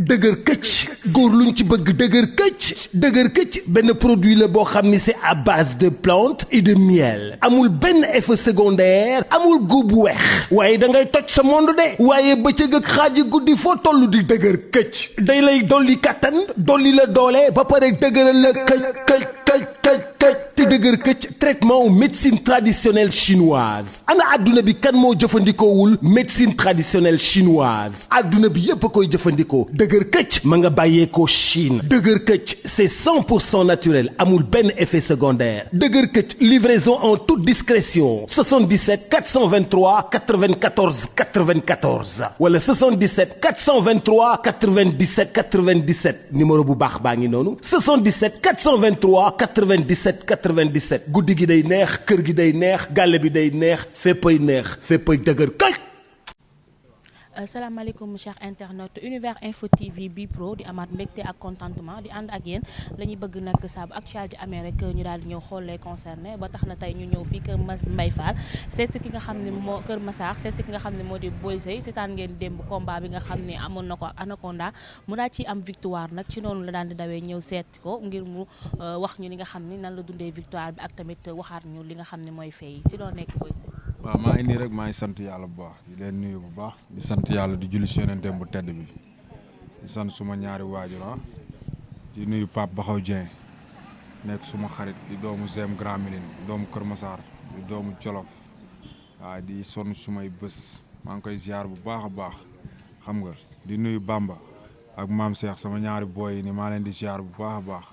dëgër këcc góor luñ ci bëgg dëgër këcc benn produit la boo xam ni c'est à base de plantes et de miel amul benn effet secondaire amul góob bu weex waaye da ngay toj sa monde de waaye bëccëg ak xaaji guddi foo toll di dëgër këcc day lay dolli kattan dolli la doole ba pare dëgëral la këcc te dëgër këcc traitement wu médecine traditionnelle chinoise ana adduna bi kan moo jëfandikoowul médecine traditionnelle chinoise adduna bi yépp a koy jëfandikoo dëgër këcc ma nga bàyyeekoo Chine dëgër këcc c'est 100% naturel amul benn effet secondaire dëgër këcc livraison en toute discrétion 77 423 94 94 wala 77 423 97 97 numéro bu baax baa ngi noonu 77 423 97 97 guddi gi day neex kër gi day neex gàlle bi day neex féppay neex féppay dëgër këcc. salaamaaleykum chers internautes Univers Info TV bi pro di amaat mbégte ak contentement di ànd ak yéen la ñuy bëgg nag saa bu actualité amee rek ñu daal di ñëw xool les concernés ba tax na tey ñu ñëw fii kër Mbaye Fall seet si ki nga xam ne moo kër Massar seet si ki nga xam ne moo di Boy Seye seetaan ngeen démb combat bi nga xam ne amoon na ko Anaconda mu daal ci am victoire nag ci noonu la daan di dawee ñëw seet ko ngir mu wax ñu li nga xam ni nan la dundee victoire bi ak tamit waxaat ñu li nga xam ne mooy fay ci loo nekk Boy Seye. waaw maa ngi nii rek maa ngi sant yàlla bu baax di leen nuyu bu baax di sant yàlla di julli si yonenteem bu tedd bi di sant suma ñaari waajur di nuyu Pape Baxaw Dieng nekk suma xarit di doomu Zem Grand Médine doomu Kër Massar di doomu Jolof waaw di sonn sumay bés maa ngi koy ziar bu baax a baax xam nga di nuyu Bamba ak Maam Cheikh sama ñaari booy yi ni maa leen di ziar bu baax a baax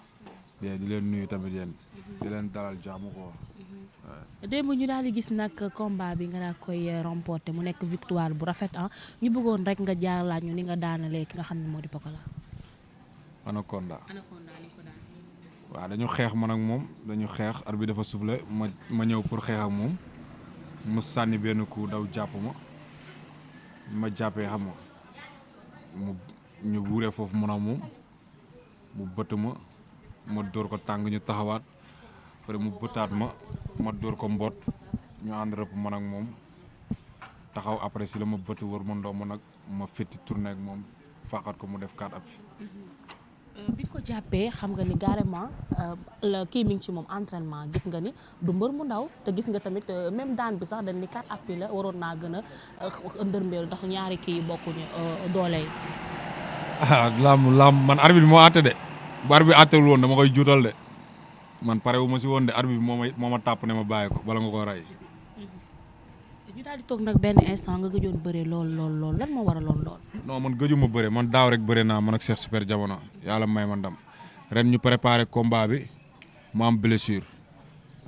di leen nuyu tamit yéen di leen dalal jàmm ko démb ñu daal di gis nag combat bi nga daal koy remporté mu nekk victoire bu rafet ñu bëggoon rek nga jaar laaj ñu ni nga daanalee ki nga xam ne moo di Pokola. Anaconda li ko daan. waaw dañu xeex man ak moom dañu xeex arbitre bi dafa soufflé ma ñëw pour xeex ak moom mu sànni benn coup daw jàpp ma jàppee xam nga mu ñu wuuree foofu man ak moom mu bëtt ma dóor ko tàng ñu taxawaat après mu bëtaat ma dóor ko mboot ñu ànd rëpp man ak moom taxaw après si la ma bëtt wër ma ndoom nag ma fétti tourné ak moom faaxat ko mu def 4 appuis. bi ko jàppee xam nga ni carrément la kii mi ngi ci moom entraînement gis nga ni du mbër mu ndaw te gis nga tamit même daan bi sax dañ ni 4 appuis la waroon naa gën a ndërmbeelu ndax ñaari kii bokkuñu doole yi. lamb man arbitre bi moo àtte de bu arbitre bi àttewul woon dama koy juutal de. man pare wu ma si woon de arbitre bi moo ma tàpp ne ma bàyyi ko bala nga koo rey. ñu daal di toog nag benn instant nga gëjoon bëre lool lan moo waraloon lool. non man gëjuma bëre man daaw rek bëre naa man ak Cheikh Super Jamono yàlla may ma ndam ren ñu préparé combat bi mu am blessure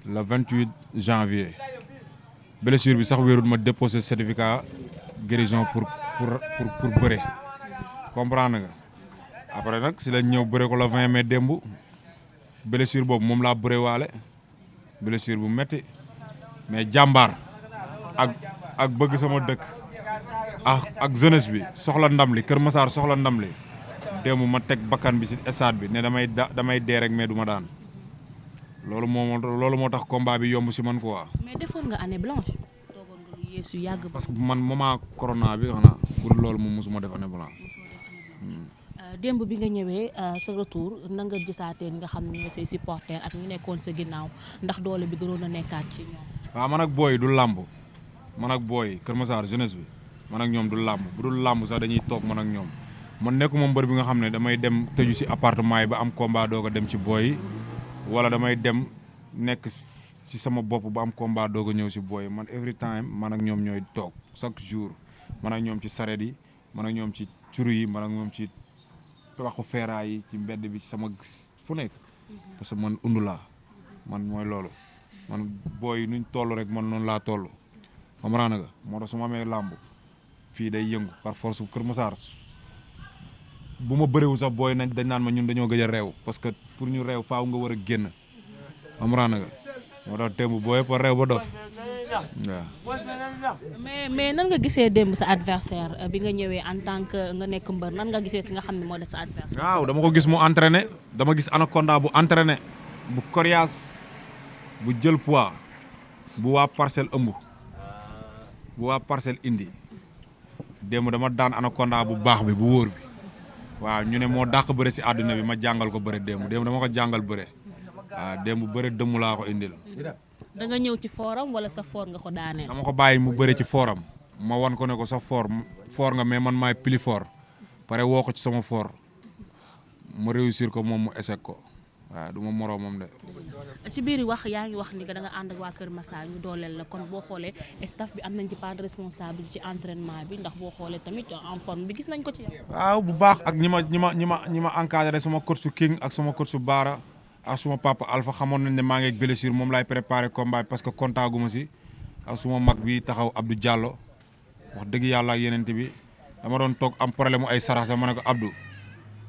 le 28 janvier blessure bi sax wéerul ma déposé certificat guérison pour bëre comprendre nga après nag si lañ ñëw bëre ko le 20 mai démb. blessure boobu moom laa bëre waale blessure bu metti mais jàmbaar ak bëgg sama dëkk ak jeunesse bi soxla ndam li Kër Massar soxla ndam li démb ma teg bakkan bi si stade bi ne damay dee rek mais du ma daan loolu moo tax combat bi yomb si man quoi. mais defoon nga année blanche. toogoon nga lu yeesu yàgg. parce que man moment corona bi xanaa pour loolu moom mosuma def année blanche. démb bi nga ñëwee sa retour na nga gisaatee ñi nga xam ne ñooy say supporters ak ñu nekkoon sa ginnaaw ndax doole bi gënoon a nekkaat ci ñoom. waaw man ak booy du làmb man ak booy Kër Massar jeunesse bi man ak ñoom du làmb bu dul làmb sax dañuy toog man ak ñoom man nekkuma mbër bi nga xam ne damay dem tëju si appartement yi ba am combat doog a dem ci booy wala damay dem nekk ci sama bopp ba am combat doog a ñëw si booy man every time man ak ñoom ñooy toog chaque jour man ak ñoom ci saret yi man ak ñoom ci curu yi man ak ñoom ci waxu feeraay yi ci mbedd bi ci sama fu nekk parce que man undu laa man mooy loolu man booy nuñ toll rek man noonu laa toll comprendre nga moo tax su ma amee làmb fii day yëngu par force Kër Massar bu ma bëriwu sax booy nañ dañ naan ma ñun dañoo gëj a réew parce que pour ñu réew faaw nga war a génn comprendre nga moo tax démb booy yëpp a réew ba dof waaw. mais nan nga gisee démb sa adversaire bi nga ñëwee en tant que nga nekk mbër nan nga gisee ki nga xam ne moo def sa adversaire. waaw dama ko gis mu entraîné dama gis Anaconda bu entraîné bu coriace bu jël poids bu waa parcelle ëmb bu waa parcelle indi démb dama daan Anaconda bu baax bi bu wóor bi waaw ñu ne moo dàq bëre si àdduna bi ma jàngal ko bëre démb dama ko jàngal bëre waaw démb bëre dëmm laa ko indil. da nga ñëw ci fooram wala sa foor nga ko daaneel. dama ko bàyyi mu bëre ci fooram ma wan ko ne ko sa foor nga mais man maay plus fort pare woo ko ci sama foor ma réussir ko moom mu échec ko waaw du ma moroomam de. ci biir wax yaa ngi wax ni da nga ànd ak waa Kër Massar ñu dooleel la kon boo xoolee staff bi am nañ ci part de responsabilité ci entraînement bi ndax boo xoolee tamit en forme bi gis nañ ko ci yow. waaw bu baax ak ñi ma encadré sama coach King ak sama coach Baara ak suma papa Alpha xamoon nañ ne maa ngi ak blessure moom laay préparé combat parce que kontagu ma si ak suma mag bi taxaw Abdou Diallo wax dëgg yàlla ak yeneen bi dama doon toog am problème mu ay sarax ma ne ko Abdou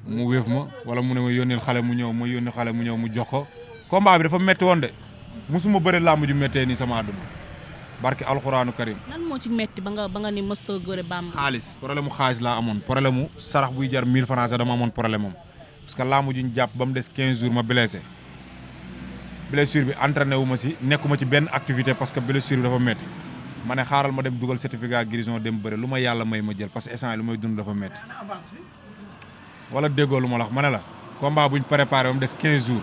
mu wéef ma wala mu ne ma yónneel xale mu ñëw ma yónni xale mu ñëw mu jox ko combat bi dafa métti woon de musuma bëre làmb ju méttee nii sama àdduna barki alxuraanu karim. nan moo ci métti ba nga ni mësta bëre Bamba. xaalis problème mu xaalis laa amoon problème mu sarax buy jar 1000 francs dama amoon problème moom parce que làmb juñ jàpp ba mu des 15 jours ma blessé blessure bi entraîné wu ma si nekkuma ci benn activité parce que blessure bi dafa métti ma ne xaaral ma dem dugal certificat guérison dem bëre lu ma yàlla may ma jël parce que instant lu may dund dafa métti. wala déggoo lu ma la wax ma ne la combat buñ préparé ba mu des 15 jours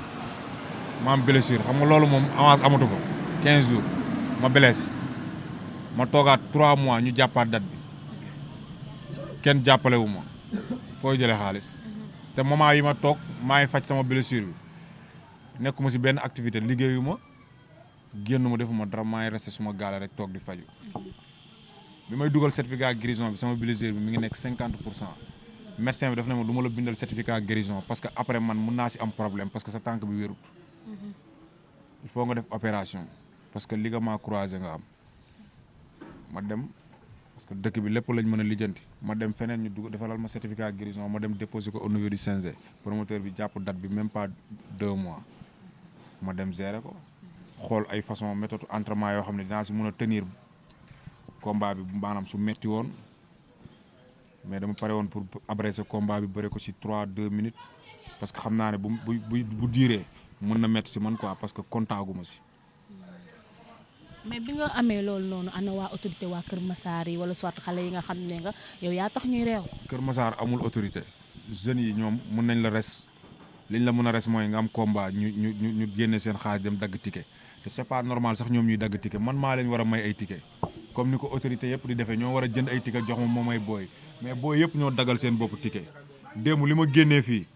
ma am blessure xam nga loolu moom avance amatu fa 15 jours ma blessé ma toogaat 3 mois ñu jàppaat date bi kenn jàppale wu ma fooy jëlee xaalis te moment yi ma toog maa ngi faj sama blessure bi nekkuma si benn activité liggéeyu ma génn ma defuma dara maa ngi resté suma gaale rek toog di faju bi may dugal certificat guérison bi sama blessure bi mi ngi nekk 50%. médecin bi daf ne ma du ma la bindal certificat guérison parce que après man mun naa si am problème parce que sa tànk bi wérut il faut nga def opération parce que ligament croisé nga am ma dem parce que dëkk bi lépp lañ mën a lijjanti ma dem feneen ñu dugg defalal ma certificat guérison ma dem déposer ko au niveau du CNG promoteur bi jàpp date bi même pas 2 mois ma dem gérer ko xool ay façon méthode entraînement yoo xam ne dinaa si mën a tenir combat bi maanaam su metti woon mais dama pare woon pour abréger combat bi bëre ko ci 3-2 minutes parce que xam naa ne bu diiree mën na métti si man quoi parce que kontaaguma si. mais bi nga amee loolu noonu ana waa autorité waa Kër Massar yi wala soit xale yi nga xam ne nga yow yaa tax ñuy réew. Kër Massar amul autorité jeunes yi ñoom mën nañ la res liñ la mën a res mooy nga am combat ñu génne seen xaalis dem dagg ticket te c'est pas normal sax ñoom ñuy dagg ticket man maa leen war a may ay ticket comme ni ko autorité yëpp di defee ñoo war a jënd ay ticket jox ma moom ay booy mais booy yëpp ñoo daggal seen bopp ticket démb li ma génnee fii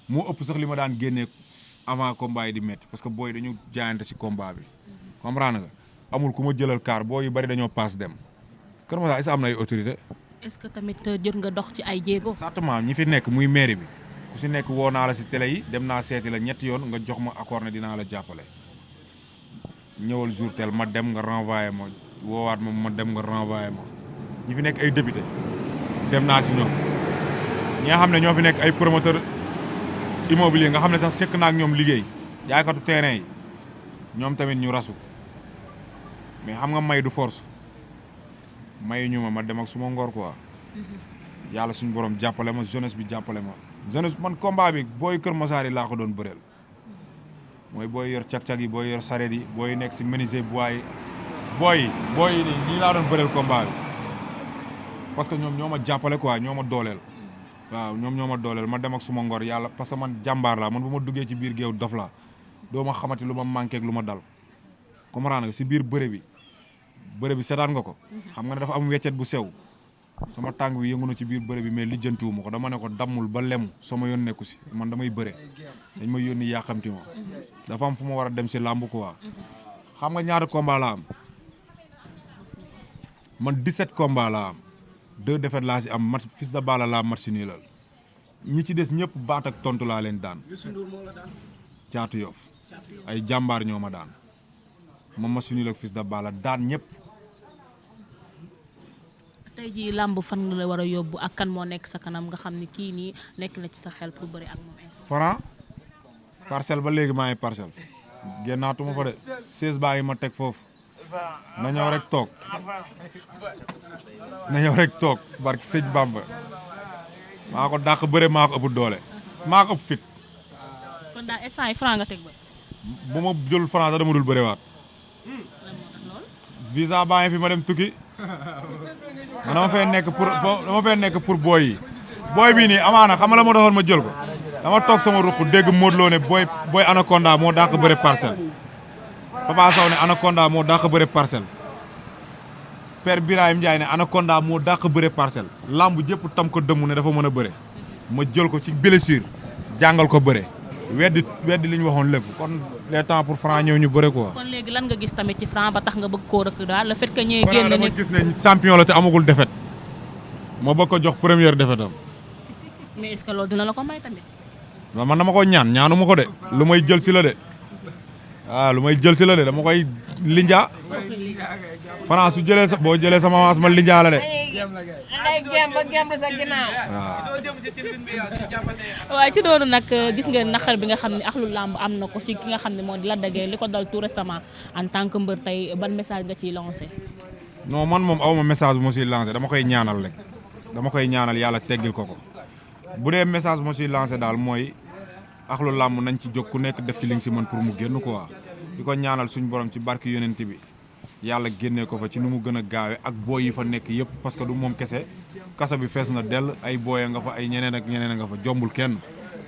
moo ëpp sax li ma daan génnee avant combat yi di métti parce que booy dañu jaayante si combat bi comprendre nga amul ku ma jëlal kaar booy yu bari dañoo paas dem Kër Massar est-ce que am na ay autorité est-ce que tamit jot nga dox ci ay jéego. exactement ñi fi nekk muy mairie bi ku si nekk woo naa la si télé yi dem naa seeti la ñetti yoon nga jox ma accord ne dinaa la jàppale ñëwal jour tel ma dem nga renvoyé ma woowaat ma dem nga renvoyé ma ñi fi nekk ay député dem naa si ñoom ñi nga xam ne ñoo fi nekk ay promoteur immobilier nga xam ne sax sekk naa ak ñoom liggéey jaaykatu terrain yi ñoom tamit ñu rasu mais xam nga may du force may ñu ma dem ak suma ngor quoi yàlla suñu borom jàppale ma jeunesse bi jàppale ma jeunesse man combat bi booy Kër Massar yi laa ko doon bëreel mooy booy yor cag-cag yi booy yor sareet yi booy nekk si menuisier bois yi booy yi nii ñii laa doon bëreel combat bi parce que ñoom ñoo ma jàppale quoi ñoo ma dooleel waaw ñoom ñoo ma dooleel ma dem ak suma ngor yàlla parce que man jàmbaar laa man bu ma duggee ci biir géew dof laa doo ma xamati lu ma manqué ak lu ma dal comprendre nga si biir bëre bi seetaan nga ko xam nga ne dafa am weccet bu sew sama tànk bi yëngu na ci biir bëre bi mais lijjantiwu ma ko dama ne ko dammul ba lemu sama yoon nekku si man damay bëre dañ may yónni yàqamti ma dafa am fu ma war a dem si làmb quoi xam nga ñaata combat laa am man 17 combat laa am 2 défaites laa si am Fils de Balla laa match nii la ñi ci des ñëpp baat ak tontu laa leen daan Caatu Yoff ay jàmbaar ñoo ma daan ma match nii la Fils de Balla daan ñëpp. tey jii làmb fan la war a yóbbu ak kan moo nekk sa kanam nga xam ni kii nii nekk na ci sa xel pour bëri ak moom. Franc parcelle ba léegi maa ngi parcelle génnaatuma fa de 16 baa ngi ma teg foofu na ñëw rek toog barki sëñ Bamba maa ko dàq bëre maa ko ëpp doole maa ko ëpp fit. kon daal instant yi Franc nga teg ba. bu ma jël Franc sax dama dul bërewaat. visa baa ngi fi ma dem tukki. dama fay nekk pour booy yi booy bii nii amaana xam nga la ma doxoon ma jël ko dama toog sama ruq dégg Modou Lo ne booy Anaconda moo dàq bëre Parcelles Papa Sow ne Anaconda moo dàq bëre Parcelles Père Birahim Ndiaye ne Anaconda moo dàq bëre Parcelles lamb jëpp tam ko dëmm ne dafa mën a bëre ma jël ko ci blessure jàngal ko bëre weddi li ñu waxoon lépp kon les temps pour Franc ñëw ñu bëre quoi. kon léegi lan nga gis tamit ci Franc ba tax nga bëgg koo rëkk daal le fait que ñëwee génn dama gis ne champion la te amagul défaite ma bëgg ko jox première défaite am. mais est-ce que loolu dina la ko may tamit. waaw man dama ko ñaanu ma ko de lu may jël si la de lu may jël si la de dama koy linjaa Franc su jëlee sa boo jëlee sama avance ma linjaa la de. waaye ci doonu nag gis ngeen naqar bi nga xam ne axlu làmb am na ko ci ki nga xam ne moo di Lac de Guiers li ko dal tout récemment en tant que mbër tey ban message nga ciy lancé. non man moom awma message bu ma siy lancé dama koy ñaanal rek dama koy ñaanal yàlla teggil ko bu dee message bu ma siy lancé daal mooy axlu làmb nañ ci jóg ku nekk def ci li nga si mën pour mu génn quoi di ko ñaanal suñu borom ci barki yonent bi yàlla génnee ko fa ci nu mu gën a gaawe ak booy yi fa nekk yëpp parce que du moom kese kasa bi fees na dell ay booya nga fa ay ñeneen ak ñeneen nga fa jombul kenn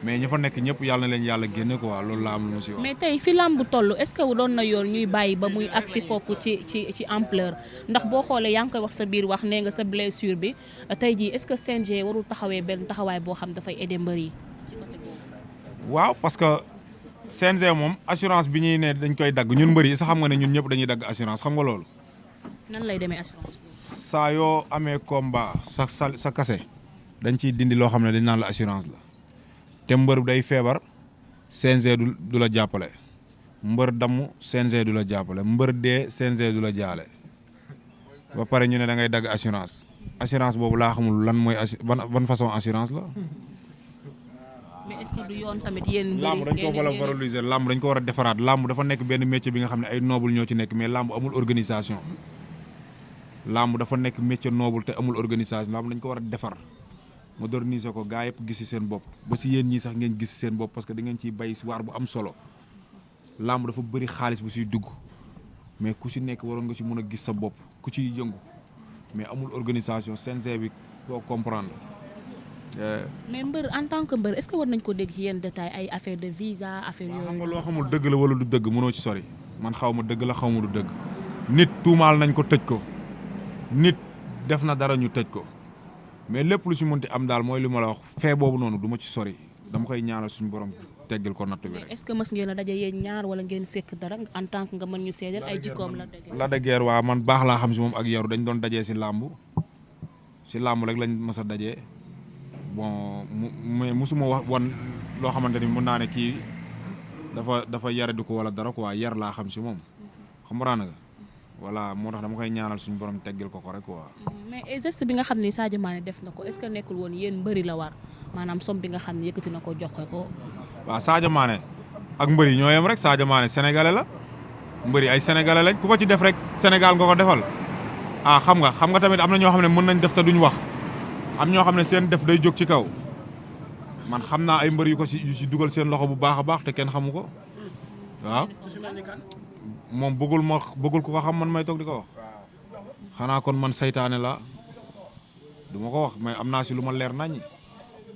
mais ñi fa nekk ñëpp yàlla na leen yàlla génne quoi loolu laa am lu ma si wax. mais tey fi làmb toll est-ce que doon na yoon ñuy bàyyi ba muy agsi foofu ci ampleur ndax boo xoolee yaa ngi koy wax sa biir wax nee nga sa blessure bi tey jii est-ce que CNG warul taxawee benn taxawaay boo xam dafay aider mbër yi ci côté boobu. waaw parce que CNG moom assurance bi ñuy ne dañ koy dagg ñun mbër yi sax xam nga ne ñun ñëpp dañuy dagg assurance xam nga loolu. nan lay demee assurance bi. saa yoo amee combat sa kase dañ ciy dindi loo xam ne dañ naan la assurance la te mbër day feebar CNG du la jàppale mbër damm CNG du la jàppale mbër dee CNG du la jaale ba pare ñu ne da ngay dagg assurance boobu laa xamul lan mooy ban façon assurance la. mais est-ce que du yoon tamit yéen mbër lamb dañ ko war a valoriser lamb dañ ko war a defaraat lamb dafa nekk benn métier bi nga xam ne ay noble ñoo ci nekk mais lamb amul organisation lamb dafa nekk métier noble te amul organisation lamb dañ ko war a defar moderniser ko gaa yëpp gis ci seen bopp ba si yéen ñii sax ngeen gis ci seen bopp parce que da ngeen ciy bay waar bu am solo lamb dafa bëri xaalis bu siy dugg mais ku si nekk waroon nga ci mën a gis sa bopp ku ciy yëngu mais amul organisation CNG bi doo comprendre. mais mbër en tant que mbër est-ce que war nañ ko dégg ci yenn détails ay affaire de visa affaire yooyu. xam nga loo xamul dëgg la wala du dëgg mënoo ci sori man xaw ma dëgg la xaw ma du dëgg nit tuumaal nañ ko tëj ko nit def na dara ñu tëj ko mais lépp lu si mënti am daal mooy li ma la wax fee boobu noonu du ma ci sori dama koy ñaanal suñu borom teggal ko natt bi rek. est-ce que mës ngeen a daje yéen ñaar wala ngeen sekk dara en tant que nga mën ñu seedeel ay jikkoom la dëgg. Lac de Guiers waa man baax laa xam si moom ak yaru dañ doon dajee si làmb rek lañ mës a dajee. bon mais musuma wax wan loo xamante ni mën naa ne kii dafa yare di ko wala dara quoi yar laa xam si moom xam nga voilà moo tax dama koy ñaanal suñu borom teggil ko rek quoi. mais geste bi nga xam ni Sadio Mané def na ko est-ce que nekkul woon yéen mbëri la war maanaam somme bi nga xam ne yëkkati na ko jox ko. waaw Sadio Mané ak mbëri ñoo yem rek Sadio Mané sénégalais la mbëri ay sénégalais lañ ku ko ci def rek Sénégal nga ko defal xam nga tamit am na ñoo xam ne mën nañ def te duñ wax. am ñoo xam ne seen def day jóg ci kaw man xam naa ay mbër yu si dugal seen loxo bu baax a baax te kenn xamu ko waaw moom bëggul ku ko xam man may toog di ko wax xanaa kon man saytaane la du ma ko wax mais am naa si lu ma leer naññi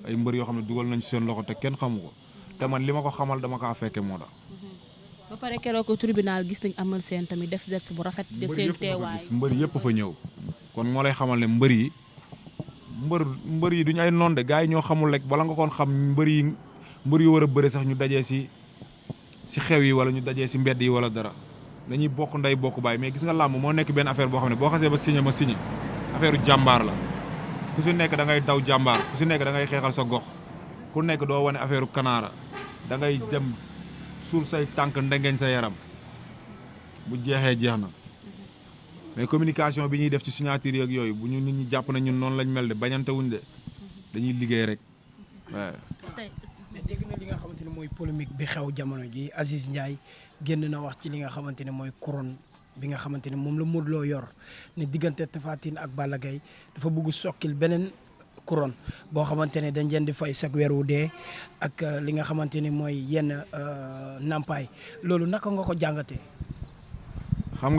ay mbër yoo xam ne dugal nañ si seen loxo te kenn xamu ko te man li ma ko xamal dama kaa fekke moo tax. ba pare keroog ko tribunal gis nañ amal seen tamit def geste bu rafet. de seen teewaay mbër yëpp fa ñëw kon moo lay xamal ne mbër yi duñu ay noon de gars yi ñoo xamul rek bala nga koon xam mbër yu war a bëre sax ñu dajee si xew yi wala ñu dajee si mbedd yi wala dara dañuy bokk ndey bokk baay mais gis nga làmb moo nekk benn affaire boo xam ne boo xasee ba signé ma signé affaire jàmbaar la ku si nekk da ngay daw jàmbaar ku si nekk da ngay xeexal sa gox ku nekk doo wane affaire kanaara da ngay dem suul say tànk ndengeñ sa yaram bu jeexee jeex na mais communication bi ñuy def ci signature yeeg yooyu bu ñu nit ñi jàpp na ñun noonu lañ mel de bañante wuñ de dañuy liggéey rek waaw. mais dégg na li nga xamante ne mooy polémique bi xew jamono ji Aziz Ndiaye génn na wax ci li nga xamante ne mooy couronne bi nga xamante ne moom la Modou Lo yor ne diggante Tapha Tine ak Balla Gaye dafa bëgg sokkil beneen couronne boo xamante ne dañ leen di fay chaque weer wu dee ak li nga xamante ne mooy yenn nampaay loolu naka nga ko jàngatee. xam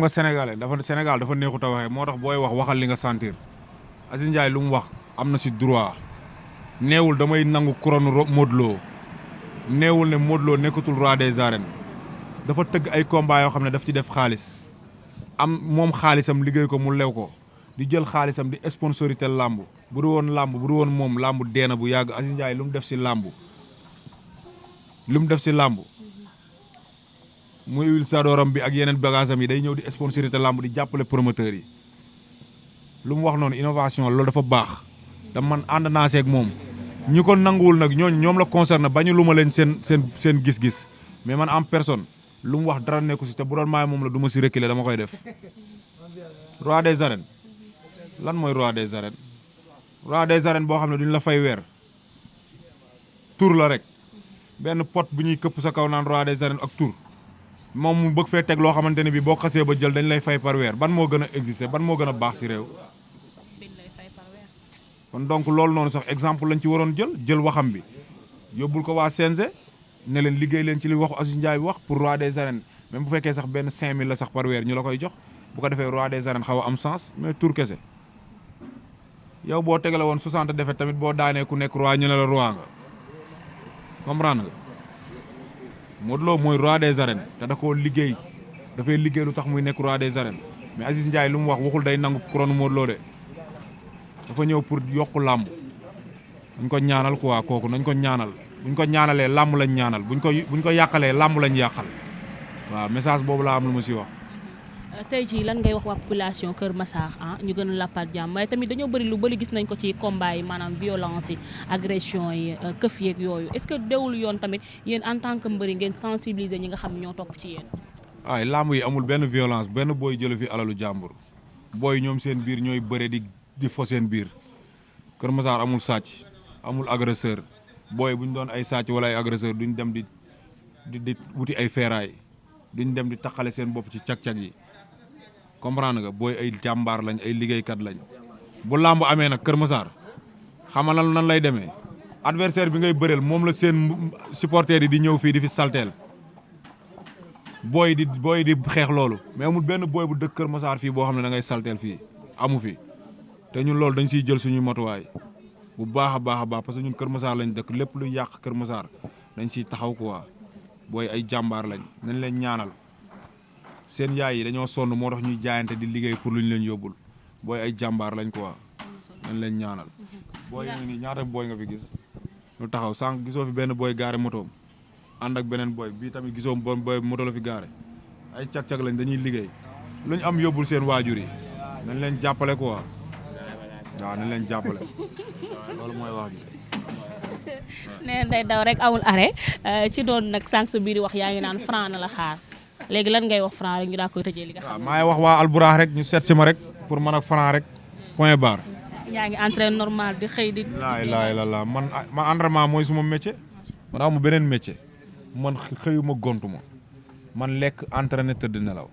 nga Sénégal dafa neexut a waxee moo tax booy waxal li nga sentir Aziz Ndiaye lu mu wax am na si droit neewul damay nangu couronne Modou Lo neewul ne Modou Lo nekkatul roi des arènes dafa tëgg ay combat yoo xam ne daf ci def xaalis am moom xaalisam liggéey ko mu lew ko di jël xaalisam di sponsorité làmb bu du woon làmb bu du woon moom làmb deena bu yàgg Aziz Ndiaye lu mu def si làmb muy huile sadoram bi ak yeneen bagaasam yi day ñëw di sponsorité làmb di jàppale promoteurs yi lu mu wax noonu innovation loolu dafa baax da man ànd naa seeg moom ñi ko nanguwul nag ñoom la concerné bañu lu ma leen seen gis-gis mais man en personne lu mu wax dara nekku si te bu doon maay moom la du ma si reculer dama koy def roi des arènes lan mooy roi des arènes boo xam ne duñ la fay weer tour la rek benn pot bu ñuy këpp sa kaw naan roi des arènes ak tour moom mu bëgg fee teg loo xamante ne bi boo xasee ba jël dañ lay fay par weer ban moo gën a exister ban moo gën a baax si réew kon donc loolu noonu sax exemple lañ ci waroon jël waxam bi yóbbul ko waa CNG ne leen liggéey leen ci li waxu Aziz Ndiaye bi wax pour roi des arènes même bu fekkee sax benn 5000 la sax par weer ñu la koy jox bu ko defee roi des arènes xaw a am sens mais tour kese yow boo tegale woon 60 défaites tamit boo daanee ku nekk roi ñu ne la roi nga comprendre nga Modou Lo mooy roi des arènes te da koo liggéey dafay liggéey lu tax muy nekk roi des arènes mais Aziz Ndiaye lu mu waxul day nangu couronne Modou Lo de dafa ñëw pour yokku làmb buñ ko ñaanal quoi kooku nañ ko ñaanal buñ ko ñaanalee làmb lañ ñaanal buñ ko yàqalee làmb lañ yàqal waaw message boobu laa am lu ma si wax. tey jii lan ngay wax waa population Kër Massar ñu gën a làppaat jàmm mais tamit dañoo bëri lu bëri gis nañ ko ci combat yi maanaam violence yi agression yi këf yeeg yooyu est-ce que dewul yoon tamit yéen en tant que mbëri ngeen sensibiliser ñi nga xam ñoo topp ci yéen. waaye làmb yi amul benn violence benn booy jële fi alalu jàmbur booy ñoom seen biir ñooy bëre di fo seen biir Kër Massar amul sàcc amul agresseur booy bu ñu doon ay sàcc wala ay agresseur duñ dem di wuti ay feeraay duñ dem di taqale seen bopp ci cag-cag yi comprendre nga booy ay jàmbaar lañ ay liggéeykat lañ bu làmb amee nag Kër Massar xamal nan lay demee adversaire bi ngay bëreel moom la seen supporters yi di ñëw fii di fi salteel booy di xeex loolu mais amul benn booy bu dëkk Kër Massar fii boo xam ne da ngay salteel fii amu fi te ñun loolu dañ siy jël suñuy matuwaay bu baax a baax parce que ñun Kër Massar lañ dëkk lépp lu yàq Kër Massar dañ siy taxaw quoi booy ay jàmbaar lañ nañ leen ñaanal seen yaay yi dañoo sonn moo tax ñuy jaayante di liggéey pour lu ñu leen yóbbul booy ay jàmbaar lañ quoi nañ leen ñaanal. booy yi nii ñaata booy nga fi gis lu taxaw sànq gisoo fi benn booy gaare motoom ànd ak beneen booy bii tamit gisoo booy moto la fi gaare ay cag-cag lañ dañuy liggéey lu ñu am yóbbul seen waajur yi nañ leen jàppale quoi waaw nañ leen jàppale loolu mooy wax ji. nee day daw rek amul arrêt ci doon nag sànq sa biir di wax yaa ngi naan Franc na la xaar léegi lan ngay wax Franc rek ñu daa koy tëjee li nga xam. waaw maa ngi wax waa Alburax rek ñu seet si ma rek pour man ak Franc rek point barre. yaa ngi entraîné normal di xëy di. la man entraînement mooy suma métier man amu beneen métier man xëyuma gontuma man lekk entraîné tëdd nelaw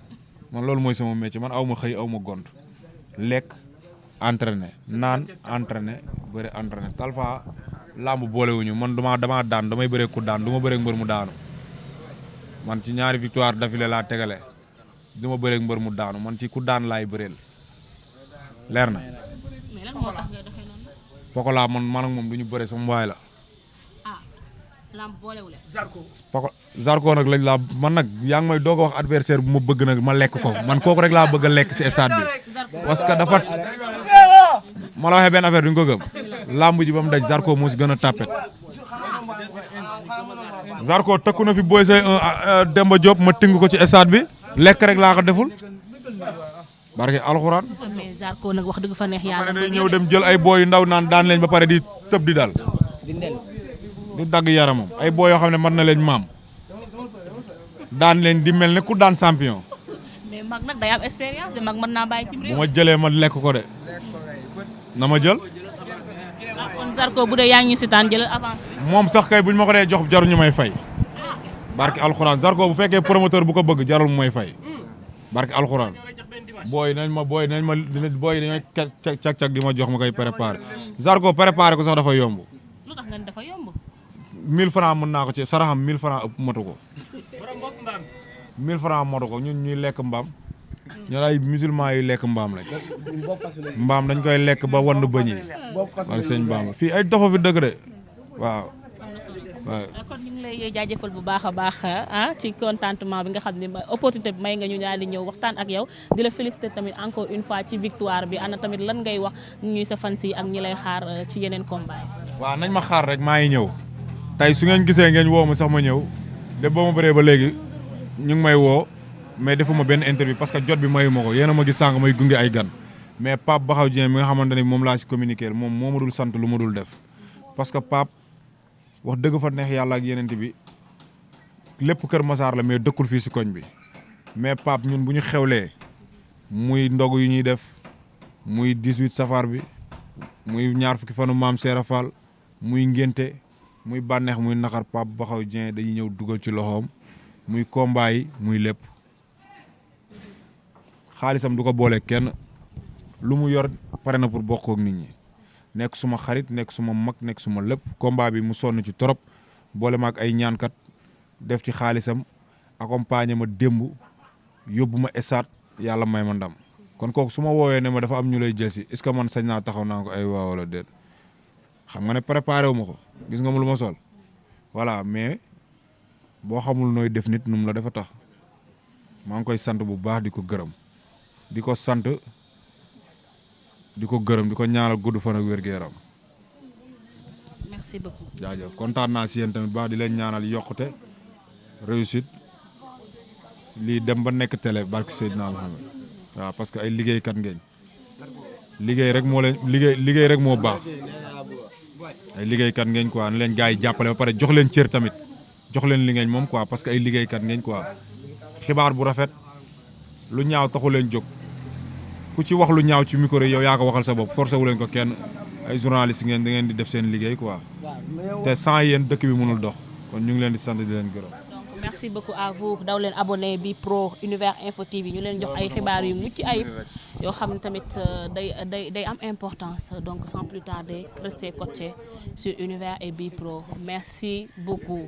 man loolu mooy sama métier man aw ma xëy aw ma gont lekk entraîné naan entraîné bëri entraîné Talfa lamb boolewuñu man damaa daan damay bëree ku daan du ma bëree mbër mu daanu man ci ñaari victoire d'affilée laa tegale du ma bëree mbër mu daanu man ci ku daan laay bëreel leer na. mais lan moo tax nga doxee noonu. Pokola man ak moom du ñu bëre sama waay la. lamb boolewule. Zarko nag lañ laa man nag yaa ngi may doog a wax adversaire bu ma bëgg nag ma lekk ko man kooku rek laa bëgg a lekk si stade bi parce que dafa ma la waxee benn affaire duñ ko gëm lamb ji ba mu daj Zarko moo si gën a tàppet Zarko tëkku na fi Boy Seye Demba Diop ma ting ko ci stade bi lekk rek laa ko deful barke alxuraan. mais Zarko nag wax dëgg fa neex yàlla. day ñëw dem jël ay booy yu ndaw naan daan leen ba pare di tëb di daal. di dagg yaramam ay boo yoo xam ne mën na leen maam daan leen di mel ne ku daan champion. mais mag nag day am expérience de mag mën naa bàyyi ci réew. bu ma jëlee ma lekk ko de na ma jël. kon Zarko bu dee yaa ngi ñu sitaan jëlal avance. moom sax kay buñ ma ko dee jox jaruñu may fay barke alxuraan Zarko bu fekkee promoteur bu ko bëgg jarul mu may fay barke alxuraan booy nañ ma dañoo cag-cag di ma jox ma koy préparé Zarko préparé ko sax dafa yomb. lu tax nga dafa yomb. 1000 francs mën naa ko ci saraxam 1000 francs ëpp matu ko 1000 francs matu ko ñun ñuy lekk mbaam ñoo ay musulman yu lekk mbaam lañ mbaam dañ koy lekk ba wand bëñ yi wala sëñ Bamba fii ay doxo fi dëgg de waaw kon ñu ngi lay jaajëfal bu baax a baax ci contentement bi nga xam ne opportunité bi may nga ñu daal di ñëw waxtaan ak yow di la féliciter tamit encore une fois ci victoire bi ana tamit lan ngay wax ñuy sa fans yi ak ñi lay xaar ci yeneen combat yi. waaw nañ ma xaar rek maa ngi ñëw tey su ngeen gisee ngeen woo ma sax ma ñëw de boo ma bëree ba léegi ñu ngi may woo mais defuma benn interview parce que jot bi mayu ma ko yéen a ma gis sànq may gunge ay gan mais Pape Bakhaw Dieng mi nga xamante ne moom laa si communiquer moom moo ma dul sant lu ma dul def parce que Pape wax dëgg fa neex yàlla ak yeneen bi lépp Kër Massar la mais dëkkul fii si koñ bi mais Pape ñun bu ñu xewlee muy ndog yu ñuy def muy 18 safar bi muy ñaar fukki fanu maam Seera Fall muy ngénte muy bànneex muy naqar Pape Bakhaw Dieng dañuy ñëw dugal ci loxoom muy combat yi muy lépp xaalisam du ko boole kenn lu mu yor pare na pour bokk ak nit ñi nekk suma xarit nekk suma mag nekk suma lépp combat bi mu sonn ci trop boole ma ak ay ñaankat def ci xaalisam accompagner ma démb yóbbu ma esaat yàlla may ma ndam kon kooku su ma woowee ne ma dafa am ñu lay jël si est-ce que man sañ naa taxaw naa ko ay waaw wala déet xam nga ne préparé wu ma ko gis nga mu lu ma sol voilà mais boo xamul nooy def nit nu mu la dafa tax maa ngi koy sant bu baax di ko gërëm di ko sant di ko gërëm di ko ñaanal gudd fan ak wér-gu-yaram. merci beaucoup. jaajëf kontaan naa si yéen tamit baax di leen ñaanal yokkute réussite lii dem ba nekk télé barke Seydina Muhammad waaw parce que ay liggéeykat ngeen liggéey rek moo leen liggéey rek moo baax ay liggéeykat ngeen quoi ne leen gars yi jàppale ba pare jox leen cër tamit jox leen li ngeen moom quoi parce que ay liggéeykat ngeen quoi xibaar bu rafet lu ñaaw taxu leen jóg ku ci wax lu ñaaw ci micro yow yaa ko waxal sa bopp forcé wu leen ko kenn ay journaliste ngeen da ngeen di def seen liggéey quoi te sans yéen dëkk bi mënul dox kon ñu ngi leen di sant di leen gërëm. merci beaucoup à vous daw leen abonné bi pro Univers Info TV ñu leen jox ay xibaar yu mucc ayib yoo xam ne tamit day am importance donc sans plus tarder restez coachés sur Univers et bi pro merci beaucoup.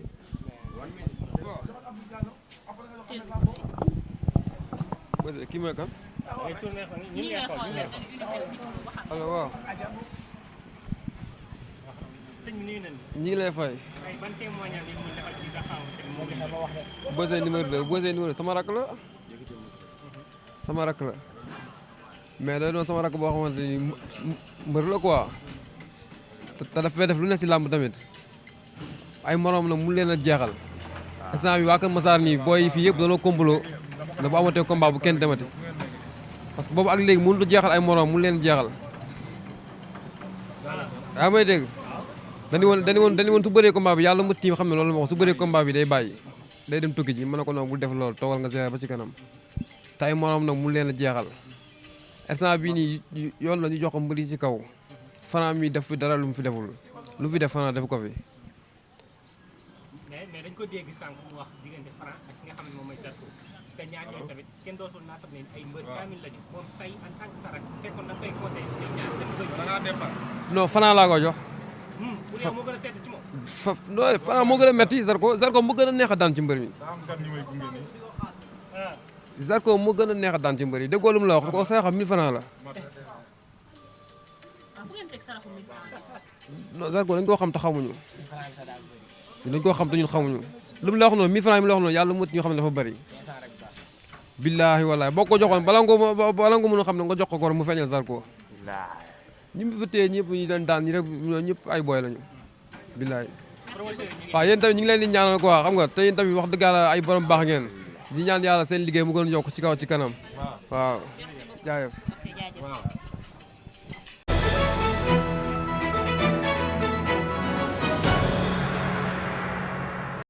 kii mooy kan. allo waaw. ñu ngi lay fay. Beuzé numéro 2 sama rakk la mais day doon sama rakk boo xamante ni mbër la quoi te daf fee def lu ne si làmb tamit ay morom na mu leen a jeexal instant bi waa Kër Massar nii booy yi fii yëpp dañoo complot ne bu amatee combat bu kenn demati parce que boobu ak léegi mënut a jeexal ay morom mu leen jeexal yaa may dégg dañu woon su bëree combat bi yàlla mu tiim xam ne loolu moo wax su bëree combat bi day bàyyi day dem tukki ji mën na ko noonu bul def loolu toogal nga seere ba ci kanam te ay morom nag mu leen a jeexal instant bii nii yoon la ñu jox ko mbëri ci kaw Franc mi def fi dara lu mu fi deful lu fi def Franc def ko fi. mais dañ ko dégg sànq mu wax diggante Franc ak ki nga xam ne moom mooy Zarko te ñaar ñooñu tamit kenn dootul naa tam ne ay mbër kaamil lañu moom tey en tant que sarak fekkoon na koy conseil si ñoom ñaar dem bëri. non Franc laa ko jox. bu dee moo gën a seet ci moom. Franc moo gën a metti Zarko moo gën a neex a daan ci mbër mi. Zarko moo gën a neex a daan ci mbër yi déggoo lu mu la wax ko saraxam 1000 francs la. non Zarko dañ koo xam te xamuñu. dañ koo xam te ñun xamuñu lu mu la wax noonu 1000 francs yi mu la wax noonu yàlla mot ñu xam ne dafa bëri. billaahi wallaahi boo ko joxoon bala nga mën a xam ne nga jox ko mu feeñal Zarko. ñi mu fi téye ñëpp ñi doon daan ñi rek ñëpp ay booy lañu. billaahi waaw yéen tamit ñu ngi leen di ñaanal quoi xam nga te yéen tamit wax dëgg yàlla ay borom baax ngeen di ñaan yàlla seen liggéey mu gën a yokk ci kaw ci kanam waaw jaajëf.